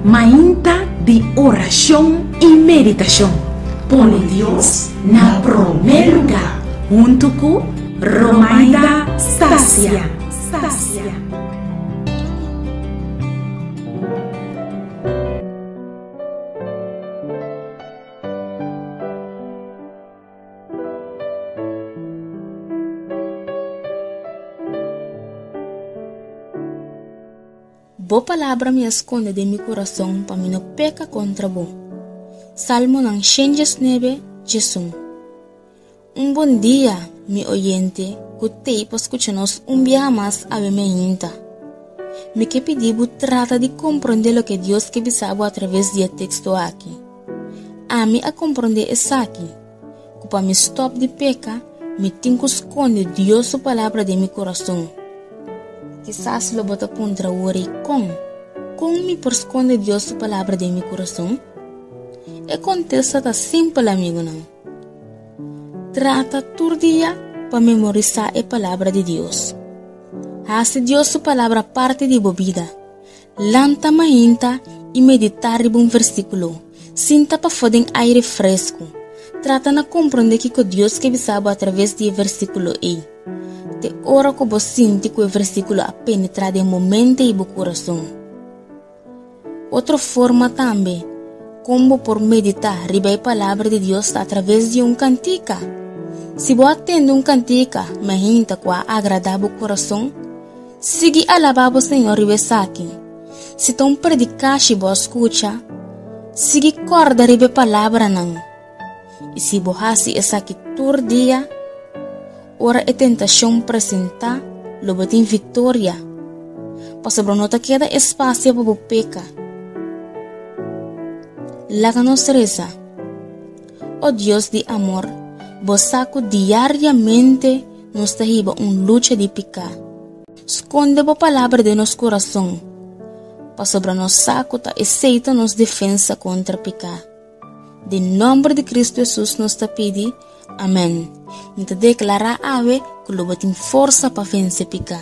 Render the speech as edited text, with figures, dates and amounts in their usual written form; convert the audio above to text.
Mainta di orashon i meditashon. Pone Dios na promé lugá huntu ku Romaida Stasia. Bo palabra mi a skonde den mi kurason pa mi no peka kontra bo. Salmonan 119, 11 Un bon dia, mi oyente ku t'ei pa skucha nos un biaha mas awe mainta. Mi ke pidi bo trata di komprondé loke Dios ke bisa bo atraves di e teksto aki. Ami a komprondé esaki, ku pa mi stòp di peka, mi tin ku skonde Dios su Palabra den mi kurason. Kisas lo bo ta puntra wor ei kon? Kon mi por skonde Dios su Palabra den mi kurason? E kontesta ta simpel, amigunan. Trata tur dia pa memorisá e Palabra di Dios. Hasi Dios su Palabra parti di bo bida. Lanta mainta i meditá riba un versíkulo. Sinta pafó den aire fresku. Trata na komprondé kiko Dios ke bisa bo atraves di e versíkulo ei. Te ora ku bo sinti ku e versíkulo a penetrá den bo mente i bo kurason. Otro forma tambe kon bo por meditá riba e Palabra di Dios ta atraves di un kantika. Si bo a tende un kantika mainta ku a agradá bo kurason, Sigui alabá bo Señor riba esaki. Si ta un predikashi bo a skucha, sigui kòrda riba e palabranan. I si bo hasi esaki tur dia, ora e tentashon presentá, lo bo tin viktoria, pasobra no ta keda espasio pa bo peka. Laga nos resa. O Dios di amor, bo sa ku diariamente nos ta hiba un lucha di piká. Skonde bo palabra den nos kurason, pasobra nos sa ku ta esei ta nos defensa kontra piká. Den nòmber di Kristu Hesus nos ta pidi, amèn. Mi ta deklará awe ku lo bo tin forsa pa vense piká.